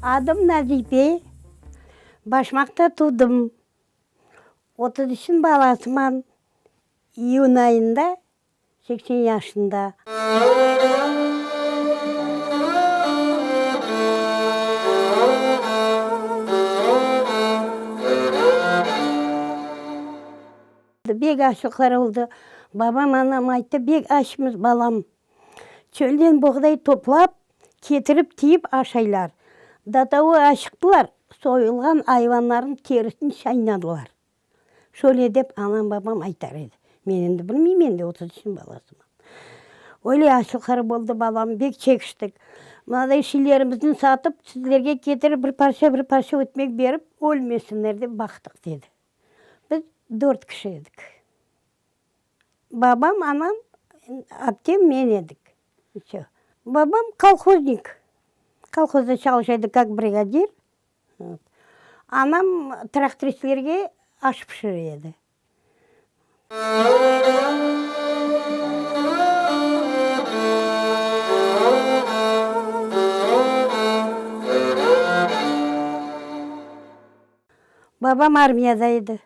Adım Nazife. Başmaqta tuvdım. 33 balasıman. İyün ayında 80 yaşında. Bek açlıqlar oldı. Babam, anam ayttı, bek açmız, balam. Çölden boğday toplap, ketirip tiyip aşaylar. Do togo açıqtılar, soyulğan ayvanlarnıñ terisin şaynadılar. Şöyle dep anam, babam aytar edi. Men endi bilmeyim, endi 33-niñ balasıman. Öyle açlıqlar boldı, balam, bek çekiştik. Mınaday şeylerimizni satıp, sizlerge ketirip bir parça, bir parça ötmek berip, ölmesinler dep baqtıq, dedi. Biz dört kişi edik. Babam, anam, aptem, men edik. Vsö. Babam kolhoznik. Kolhozda çalışa edi kak brigadir. Anam traktoristlerge aş pişire edi. Babam armiyada edi.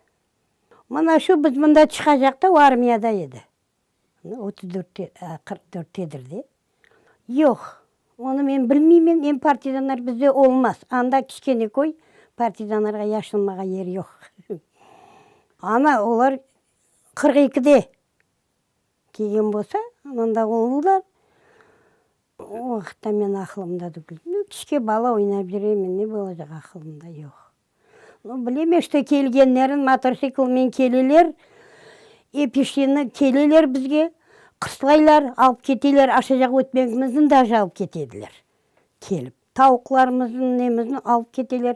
Mına şu biz mında çıqacaqta o armiyada edi. 34-te, 44-tedir de. Yoq, onı men bilmeymen, em partizanlar bizde olmaz. Anda kiçkene köy, partizanlarğa yaşınmağa yer yoq. Ana, olar 42-de kelgen bolsa, mında oldılar. O vaqıtta men aqılımda tügül. Nu, kiçke bala oynap yüremen, ne bolacaq aqılımda yoq. Nu, bilem, işte kelgenlerin mototsiklmen keleler, ep işini keleler bizge, qıslaylar, alıp keteler, aşacaq ötmegimizni daje alıp ketediler, kelip. Tavuqlarımıznı, nemizni alıp keteler,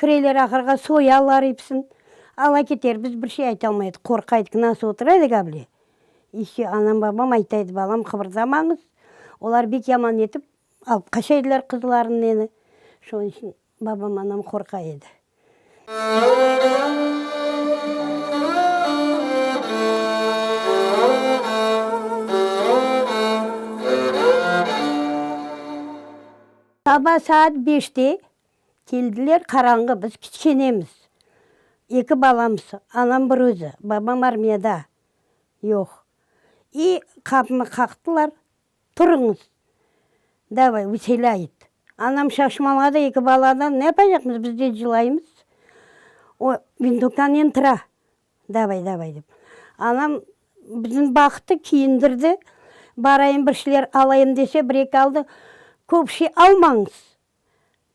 kireler ahırğa, soyalar epsin, ala keter. Biz bir şey aytalmay edik, qorqa edik, nasıl otura edik able. İşte anam, babam ayta edi, balam, qıbırdamañız, olar bek yaman etip alıp qaça ediler qızlarını, neni. Şonıñ içün babam, anam qorqa edi. Saba saat beşte keldiler, qarañğı, biz kiçkenemiz, eki balamız, anam bir özü, babam armiyada, yoq. İ qapını qaqtılar, Turıñız, davay, vıselâyit. Anam şaşmaladı, eki baladan ne yapacaqmız, biz de cılaymız. O vintovkanen tura, davay, davay dep. Anam bizni baqtı, kiyindirdi, barayım bir şeyler alayım dese, bir-eki aldı, köp şey almañız,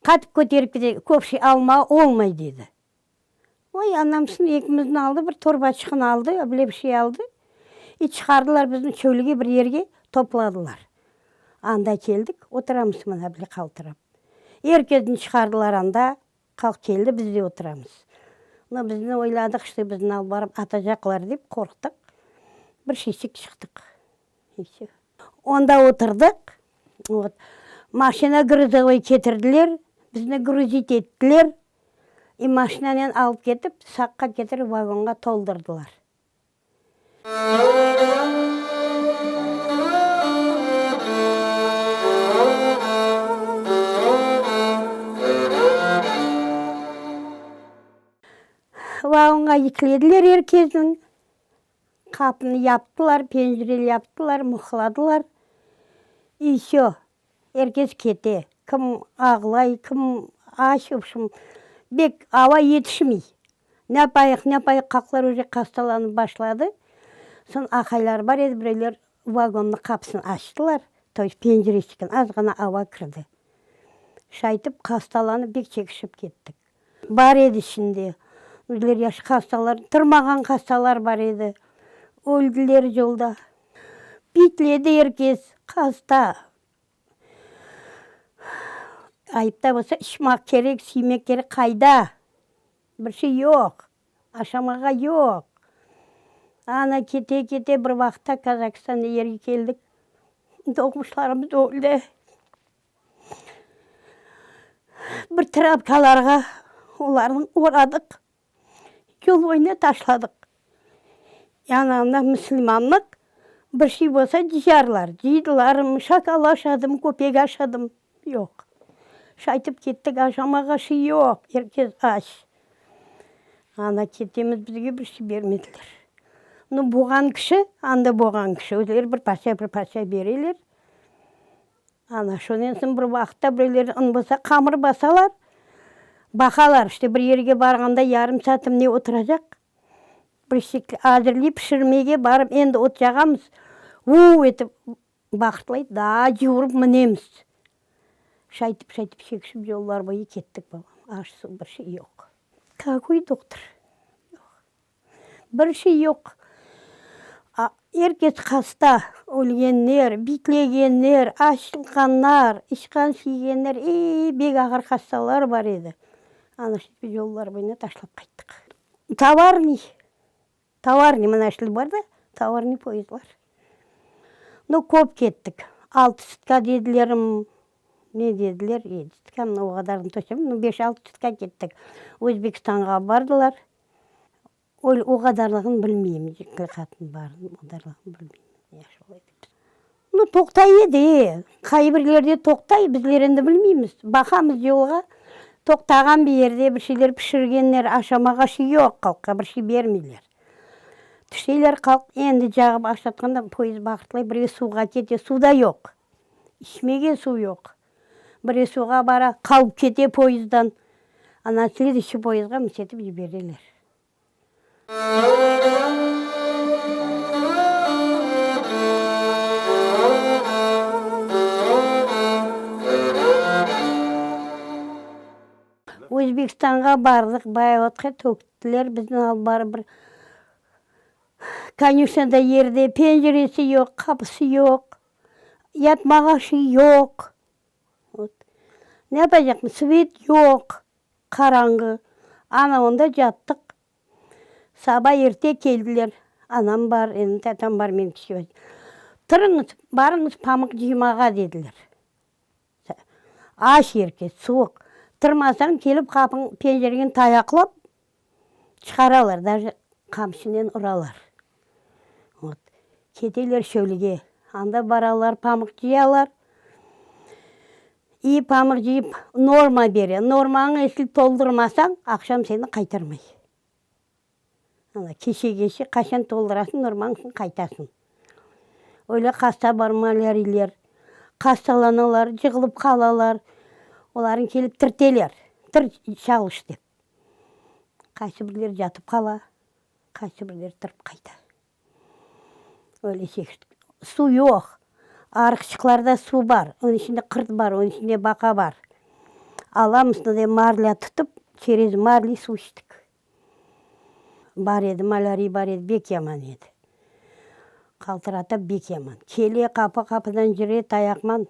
qatıp köterip kete, köp şey almağa olmay, dedi. Oy, anamsın ekimizni aldı, bir torbaçıqnı aldı, bile bir şey aldı. İ çıqardılar bizni çölge bir yerge topladılar. Anda keldik, oturamız mına bile qaltırap. Er kesni çıqardılar anda, halq keldi, biz de oturamız. No, bizni oyladıq, işte bizni alıp barıp atacaqlar dep qorqtıq. Bir şeysik çıqtıq. İ vse. Onda oturdıq, vot, maşina gruzovoy ketirdiler, bizni gruzit ettiler. İ maşinanen alıp ketip, Saqqa ketirip vagonğa toldurdılar. Vagonğa yüklediler er kesniñ. Qapını yaptılar, pencireli yaptılar, mıhladılar. İ vsö. Er kes kete. Kim ağlay, kim aç, vobşem, bek ava yetişmey. Ne yapayıq, ne yapayıq, qaqlar uje hastalanıp başladı. Soñ aqaylar bar edi, birevler vagonnıñ qapısını açtılar, to est pencereçikini, azğana ava kirdi. Şaytip hastalanıp bek çekişip kettik. Bar edi içinde. Bizler yaş hastalar, turmağan hastalar bar edi. Öldiler yolda. Bitledi er kes, hasta. Ayıp da bolsa içmaq kerek, siymek kerek, qayda? Bir şey yoq, aşamağa yoq. Ana kete-kete bir vaqıtta Kazahistanda yerge keldik. Doğmuşlarımız öldi. Bir trapkalarğa olarnı oradıq, yol boyuna taşladıq. Yani anda musulmanlıq, bir şey bolsa cıyarlar. Cıydılarmı, şakal aşadımı, köpek aşadımı, yoq. Şaytip kettik, aşamağa şey yoq, er kes aç. Ana ketemiz, bizge bir şey bermediler. Nu, boğan kişi, anda boğan kişi, özleri bir parça, bir parça bereler. Ana, şonen soñ bir vaqıtta birevler un bolsa, qamır basalar, baqalar, işte bir yerge barğanda yarım saat mine oturacaq, bir şekil azırlay pişirmege barıp endi ot cağamız, vuv etip baqırtlay, daa cuvurıp minemiz. Şaytip, şaytip çekişip yollar boyu kettik, babam, aş-suv bir şey yoq. Kakoy doqtor? Yoq. Bir şey yoq. Er kes hasta, ölgenler, bitlegenler, açılğanlar, içqan siygenler, ey, bek ağır hastalar bar edi. Ana şöyle yollar boyuna taşlap qayttıq. Tovarnıy, tovarnıy, mına şöyle bar da, tovarnıy poezdlar. Nu, köp kettik. Altı sutka dedilerim, Ne dediler, yedi sutka, mına o qadarını toçno bilmeyim, nu beş-altı sutka kettik. Özbekistanğa bardılar. Öyle o qadarlığını bilmeyim, qatın barın, o qadarlığını bilmeyim. Yaş bala edik biz. Nu, toqtay edi, e, qay bir yerde toqtay, bizler endi bilmeymiz. Baqamız yolğa, toqtağan bir yerde bir şeyler pişirgenler, aşamağa şey yoq, halqqa bir şey bermeyler. Tüşeyler halq, endi cağıp aşatqanda poezd bağırtlay, birevi suvğa kete, suv da yoq. İçmege suv yoq. Biri suvğa bara, qalıp kete poyezddan. Ana sleduyushchiy poyezdğa mısetip yibereler. Özbekistanğa bardıq, Bayavotqa töktüler bizni alıp barıp bir konyuşnâda yerde, penceresi yoq, qapısı yoq. Yatmağa şey yoq. Vot. Ne yapacaqmız? Svet yoq, qaranğı. Ana onda cattıq. Saba erte keldiler. Anam bar, endi tatam bar, men kiçik. Turıñız, barıñız pamıq cıymağa, dediler. Aç er kes, suvuq. Turmasañ, kelip qapıñ, pencereñni tayaqlap çıqaralar, daje qamçınen uralar. Vot. Keteler çölge. Anda baralar, pamıq cıyalar. İ pamıq cıyıp, norma bere. Normanı esli toldurmasañ, aqşam seni qaytarmay. Ana, keşe-keşe qaçan toldurasıñ normanı, soñ qaytasıñ. Öyle hasta bar, malâriyler. Hastalanalar, cığılıp qalalar. Olarnı kelip tirteler. Tir, çalış dep. Qaysı birleri catıp qala, qaysı birleri turıp qayta. Öyle çekiştik. Suv yoq. Arıqçıqlarda suv bar, onıñ içinde qırt bar, onıñ içinde baqa bar. Alamız, mınday marlâ tutıp, çerez marli suv içtik. Bar edi, malâriy bar edi, bek yaman edi. Qaltırata bek yaman. Kele, qapı-qapıdan cüre tayaqman.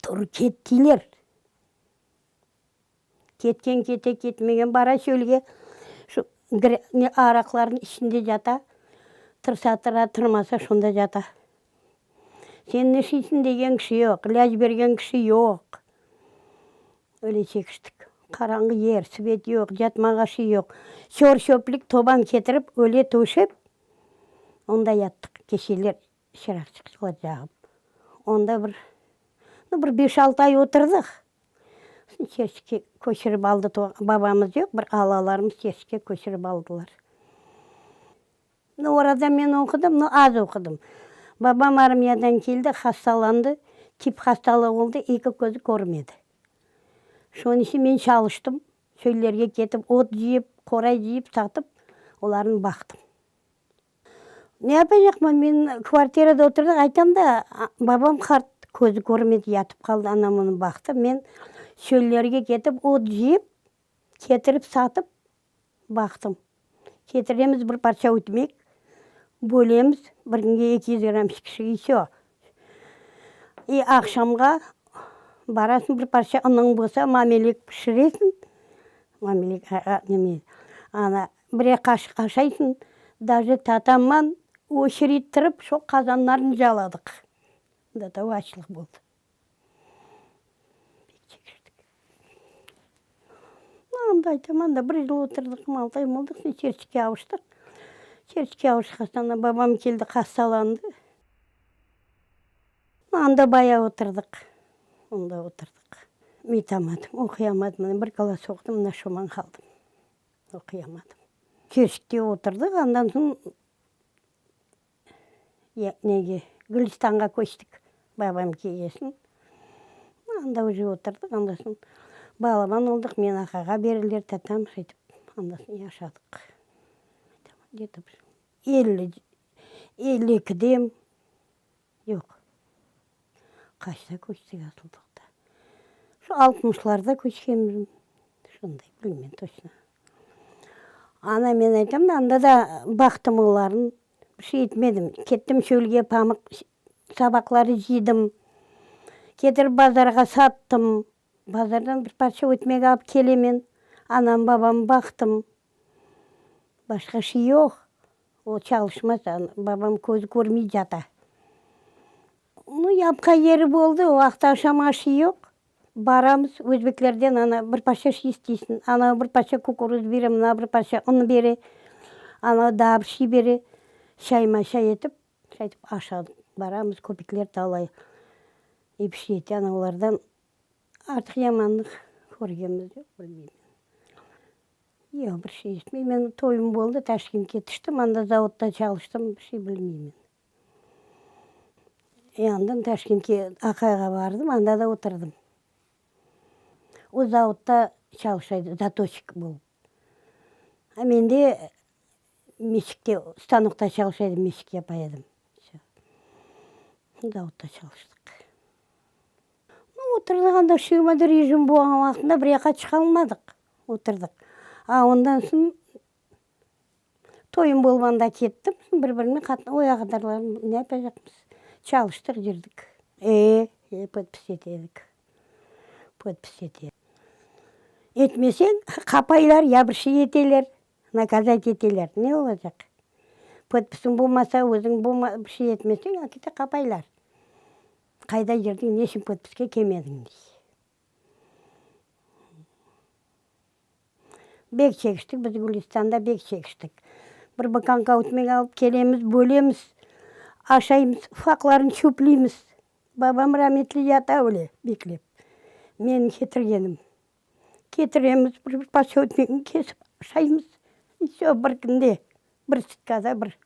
Tur, ket deyler. Ketken kete, ketmegen bara çölge, şu ne araqlarnıñ içinde cata, tırsa tıra, tırmasa şonda cata. Sen ne işleysiñ degen kişi yoq, ilâc bergen kişi yoq. Öyle çekiştik. Qaranğı yer, svet yoq, catmağa şey yoq. Çor-çöplik toban ketirip, öyle töşep, onda yattıq keşeler. Çıraqçıqlar cağıp, onda bir, nu, bir beş-altı ay oturdıq. Soñ Çerçikke köçürip aldı, babamız yoq, bir alalarımız Çerçikke köçürip aldılar. Nu, orada men oqudım, nu, az oqudım. Babam armiyadan keldi, hastalandı, tip hastalığı oldı, eki közü körmedi. Şonıñ içün men çalıştım, çöllerge ketip, ot cıyıp, qoray cıyıp, satıp, olarnı baqtım. Ne yapacaqman, men kvartirada oturdıq, aytam da, babam qart, közü körmedi, yatıp qaldı, anam onı baqtı, men çöllerge ketip, ot cıyıp, ketirip satıp, baqtım. Ketiremiz bir parça ötmek, bölemiz, bir künge 200 gramm kişi, i vsö. I aqşamğa barasıñ, bir parça unıñ bolsa, mamelek pişiresiñ, mamelek, neme, ana, Birer qaşıq aşaysıñ, daje tatamman öşürittirip şo qazanlarnı caladıq. Do togo açlıq boldı. Pek çekiştik. Anda aytam, anda bir yıl oturdıq, altı ay boldıq, soñ Çerçikke avuştıq. Çerçikke avuşqan soñ babam keldi, hastalandı. Anda bayağı oturdıq. Onda oturdıq. Metamadım, oquyamadım. Mına bir klass oqudım, mına şoman qaldım. Oquyamadım. Keşikte oturdıq, andan soñ nege, Gülistanğa köçtik, babam kelgesin. Anda uje oturdıq, andan soñ balaban oldıq, meni aqayğa berdiler, tatam, şaytip, andan soñ yaşadıq. Gde-to bir 50, 52-de, yoq, qaçta köçtik asıl toqta, şu altmışlarda köçkenmiz, şonday, bilmeymen toçno. Ana, men aytam da, anda da baqtım olarnı, bir şey etmedim, kettim çölge pamıq sabaqları cıydım, ketirip bazarğa sattım, bazardan bir parça ötmek alıp kelemen, anam, babamnı baqtım, başqa şey yoq. O çalışmaz, babam közü körmey yata. Nu, yapqan yeri boldı, o vaqıt aşama şey yoq. Baramız, özbeklerden ana bir parça şey isteysiñ, ana bir parça kukuruz bere, mına bir parça un bere, ana daa bir şey bere. Şayma-şay etip, şaytip aşadıq. Baramız, köpekler talay, ep şey ete, ana olardan artıq yamanlıq körgenimiz yoq, bilmeymen. Yoq, bir şey eşitmeyim. Men toyum boldı, Taşkentke tüştim, anda zavodda çalıştım, bir şey bilmeymen. E, andan Taşkentke aqayğa bardım, anda da otırdım. O zavodda çalışa edi, zatoçik bolıp. A men de meşikte, stanokta çalışa edim, meşik yapa edim. Vse. Zavodda çalıştıq. Nu, otırdıq anda, şuyumada rejim bolğan vaqtında bir yaqqa çıqalmadıq, otırdıq. A ondan soñ toyum bolıp anda kettim, bir-birine qatnap, o yaqadarlar ne yapacaqmız, çalıştıq, yürdik. E, e, podpis ete edik, podpis ete. Etmeseñ, qapaylar, ya bir şey eteler, nakazat eteler, ne olacaq? Podpisiñ bolmasa, özüñ bir şey etmeseñ, akite qapaylar. Qayda yürdiñ, ne içün podpiske kelmediñ, dey. Bek çekiştik, biz Gülistanda bek çekiştik. Bir bıkanka ötmek alıp kelemiz, bölemiz, aşaymız, ufaqlarnı çöpleymiz. Babam rametli yata öyle beklep, menim ketirgenim. Ketiremiz, bir parça ötmekni kesip aşaymız, i vse, bir künde, bir sutkada bir.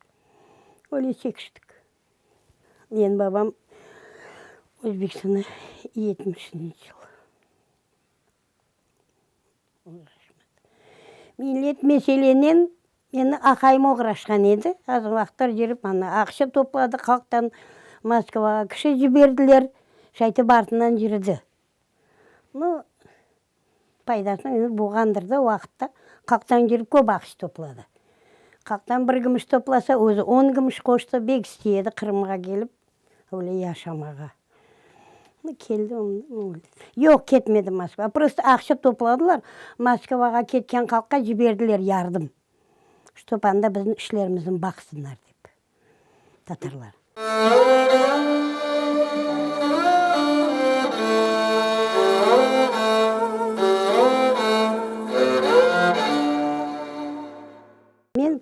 Öyle çekiştik. Menim babam Özbekistanda yetmişinci yıl. Millet meselenen meni aqayım oğraşqan edi. Az vaqıtlar yürip ana aqça topladı halqtan, Moskvağa kişi jiberdiler, şaytip artından yürdi. Nu, paydasını endi bulğandır da o vaqıtta. Halqtan yürip köp aqça topladı. Halqtan bir gümüş toplasa, özü on gümüş qoştı. Bek istey edi Qırımğa kelip öyle yaşamağa. Nu, keldi, öldi. Yoq, ketmedi Moskvağa. Prosto aqça topladılar, Moskvağa ketken halqqa jiberdiler yardım, ştob anda bizim işlerimizni baqsınlar dep, tatarlar. Men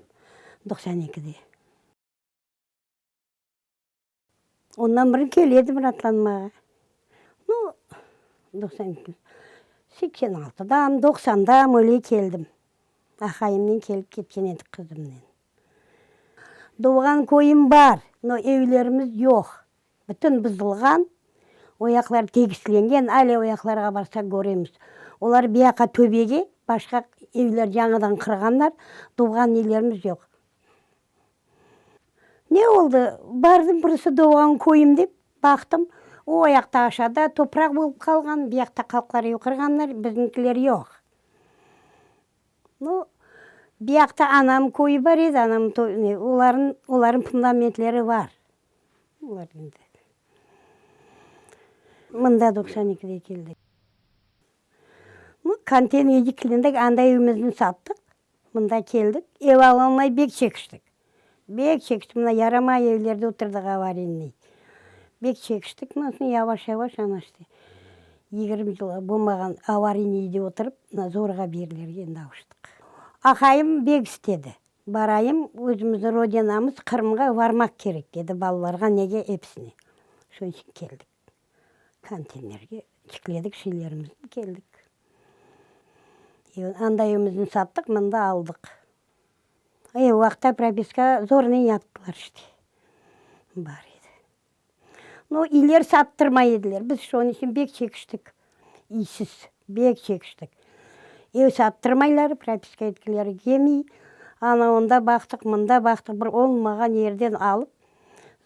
92-de. Ondan burun kele edim ratlanmağa. Nu, 92, 86-dam, 90-dam öyle keldim. Aqayımnen kelip ketken edik qızımnen. Doğğan köyüm bar, no evlerimiz yoq. Bütün buzulğan, o yaqlar tegislengen, ale o yaqlarğa barsaq köremiz. Olar buyaqqa töpege başqa evler yañıdan qırğanlar, doğğan evlerimiz yoq. Ne oldı, bardım birisi doğğan köyüm dep, baqtım, o yaqta aşağıda topraq bolıp qalğan, bu yaqta halqlar ev qırğanlar, bizniñkiler yoq. Nu, bu yaqta anam köyü bar edi, anam olarnıñ, olarnıñ fundamentleri bar. Olar endi. Mında 92-de keldik. Nu, konteynerge yüklendik, anda evimizni sattıq. Mında keldik, ev alalmay bek çekiştik. Bek çekiştik, mına yaramay evlerde oturdıq avariyniy. Bek çekiştik, mına soñ yavaş-yavaş ana işte 20 yıl bolmağan avariyniy oturıp, mına zorğa bir yerlerge endi avuştıq. Aqayım bek istedi, barayım, özümizniñ rodinamız Qırımğa varmaq kerek, dedi balalarğa, nege, episine. Şunıñ içün keldik. Konteynerge tikledik şeylerimizni, keldik. Anda evimizni sattıq, mında aldıq. E, o vaqıtta propiska zornen yaptılar işte. Bar edi. No, iler sattırmay ediler. Biz şonıñ içün bek çekiştik. İysiz, bek çekiştik. Ev sattırmaylar, propiska etkileri kelmey. Ana onda baqtıq, mında baqtıq, bir olmağan yerden alıp,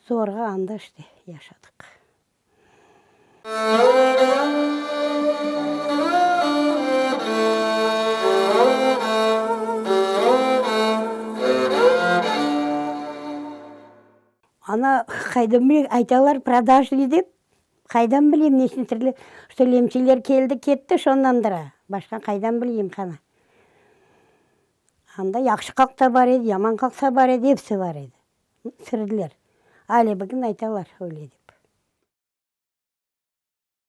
zorğa anda işte yaşadıq. Ana, qaydan bileyim, aytalar prodajnıy dep, qaydan bileyim neçün türlü, što lemçeler keldi, ketti, şondandır a, başqa qaydan bileyim, qana. Anda yahşı halq da bar edi, yaman halq da bar edi, episi bar edi. Sirdiler. Ale bugün aytalar öyle dep.